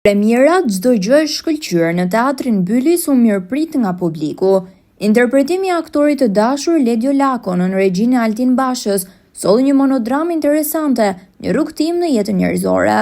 Premiera Çdo gjë e shkëlqyer në Teatrin Bylis u mirëprit nga publiku. Interpretimi i aktorit të dashur Ledio Lako nën regjinë e Altin Bashës solli një monodramë interesante, një rrugëtim në jetën njerëzore.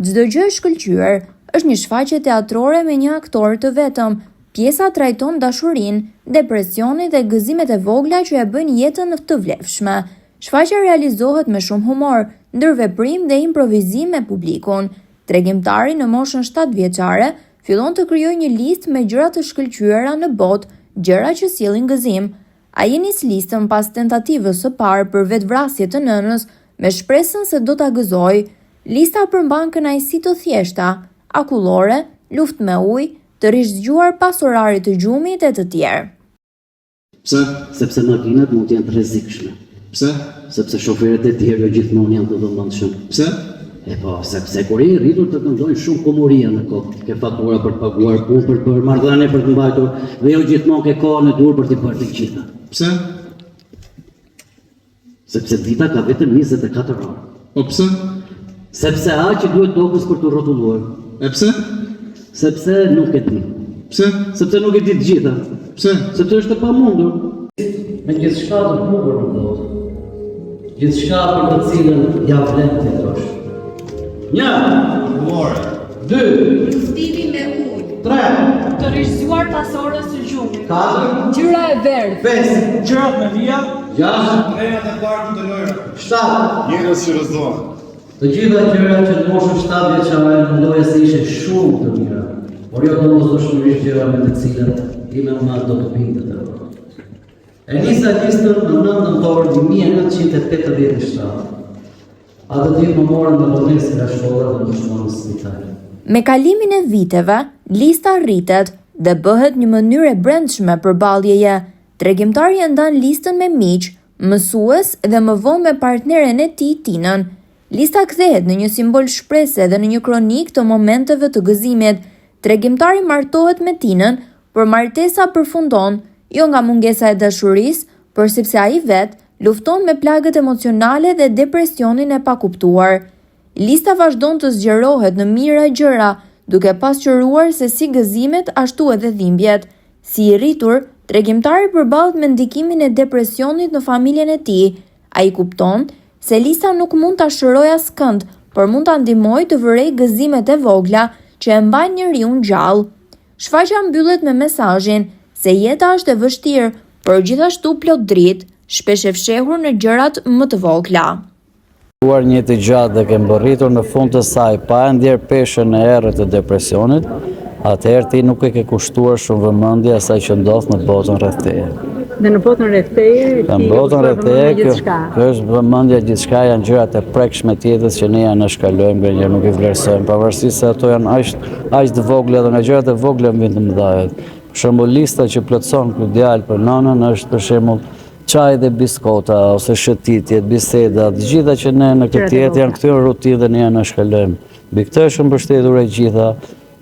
Çdo gjë e shkëlqyer është një shfaqje teatrore me një aktor të vetëm. Pjesa trajton dashurinë, depresionin dhe gëzimet e vogla që e bëjnë jetën të vlefshme. Shfaqja realizohet me shumë humor, ndërveprim dhe improvizim me publikun. Tregimtari në moshën shtatëvjeçare fillon të krijojë një listë me gjëra të shkëlqyera në botë, gjëra që sjellin gëzim. Ai e nis listën pas tentativës së parë për vetëvrasje të nënës me shpresën se do ta gëzojë. Lista përmban kënaqësi të thjeshta, akullore, luftë me ujë, të rrish zgjuar pas orarit të gjumit e të tjerë. Pse? Sepse makinat mund të jenë të rrezikshme. Pse? Sepse shoferët e tjerë jo gjithmonë janë të vëmendshëm. Pse? E po, sepse kur je i rritur të këndojnë shumë kumuria në kokë, ke fatura për të paguar, punë për të bërë, marrëdhënie për të mbajtur dhe jo gjithmonë ke kohën e duhur për t'i bërë të gjitha. Pse? Sepse dita ka vetëm 24 orë. Po pse? Sepse aq i duhet tokës për t'u rrotulluar. E pse? Sepse nuk e di. Pse? Sepse nuk e di të gjitha. Pse? Sepse është e pamundur. Me gjithçka të bukur në botë. Gjithçka për të cilën ia vlen të jetosh. Një, More. Dy. Luftimi me ujë. Tre. Të rrish zgjuar pas orës së gjumit. Katër. Ngjyra e verdhë. Pesë. Gjërat me vija. Gjashtë. Trenat e parkut të lojërave. Shtatë. Njerëz që rrëzohen. Të gjitha gjërat që në moshën 7 vjeçare mendoja se ishin shumë të mira, por jo domosdoshmërisht gjëra me të cilat ime ëma do të binte dakord. E nisa listën më 9 nëntor 1987. Atë ditë më morën me vonesë nga shkolla dhe më çuan në spital. Me kalimin e viteve, lista rritet dhe bëhet një mënyrë e brendshme përballjeje. Tregimtari e ndan listën me miq, mësues dhe më vonë me partneren e tij, Tinën. Lista kthehet në një simbol shprese dhe në një kronikë të momenteve të gëzimit. Tregimtari martohet me Tinën, por martesa përfundon, jo nga mungesa e dashurisë, por sepse ai vetë lufton me plagët emocionale dhe depresionin e pakuptuar. Lista vazhdon të zgjerohet në mijëra gjëra, duke pasqyruar se si gëzimet ashtu edhe dhimbjet. Si i rritur, tregimtari përballet me ndikimin e depresionit në familjen e tij. Ai kupton se lista nuk mund ta shërojë askënd, por mund ta ndihmojë të vërejë gëzimet e vogla që e mbajnë njeriun gjallë. Shfaqja mbyllet me mesazhin se jeta është e vështirë, por gjithashtu plot dritë, shpesh e fshehur në gjërat më të vogla. Jetuar një jetë të gjatë dhe ke mbërritur në fund të saj pa e ndjerë peshën e errët të depresionit, atëherë ti nuk e ke kushtuar shumë vëmendje asaj që ndodh në botën rreth teje. Dhe në botën rreth teje, ti në botën rreth teje, kjo, kjo është vëmendja gjithçka janë gjërat e prekshme të jetës që ne i anashkalojmë, nganjëherë nuk i vlerësojmë, pavarësisht se ato janë aq aq të vogla dhe nga gjërat e vogla vijnë të mëdha. Për shembull, lista që plotëson ky djalë për nënën është për shembull çaj dhe biskota ose shëtitjet, biseda, të gjitha që ne në këtë jetë janë kthyer në rutinë dhe ne i anashkalojmë. Mbi këtë është mbështetur e gjitha,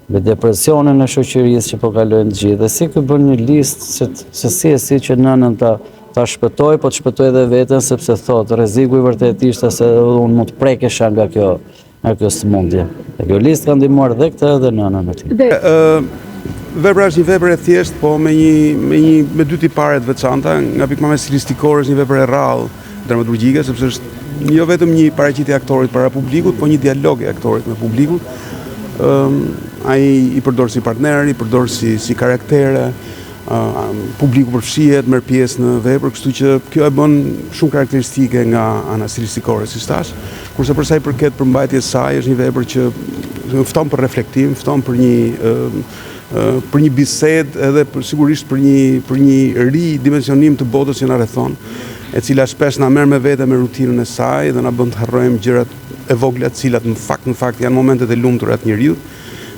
me depresionin e shoqërisë që po kalojnë të gjithë. Dhe si ky bën një listë se, se si e si që nënën ta ta shpëtojë, po të shpëtojë edhe veten sepse thotë rreziku i vërtetë ishte se unë mund të prekesha nga kjo nga kjo sëmundje. Dhe kjo listë ka ndihmuar dhe këtë edhe nënën e tij. Vepra është një vepër e thjeshtë, po me një me një me dy tipare të veçanta, nga pikëpamja stilistikore është një vepër e rrallë dramaturgjike, sepse është jo vetëm një paraqitje e aktorit para publikut, po një dialog i aktorit me publikun. Ëm ai i përdor si partner, i përdor si si karaktere, Publiku përfshihet, merr pjesë në vepër, kështu që kjo e bën shumë karakteristike nga ana stilistikore, siç thashë. Kurse për sa i përket përmbajtjes së saj, është një vepër që fton për reflektim, fton për një për një bisedë edhe për, sigurisht për një për një ridimensionim të botës që na rrethon, e cila shpesh na merr me vete me rutinën e saj dhe na bën të harrojmë gjërat e vogla, të cilat në fakt në fakt janë momentet e lumtura të njeriut.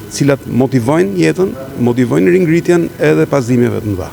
të cilat motivojnë jetën, motivojnë ringritjen edhe pas dhimbjeve të mëdha.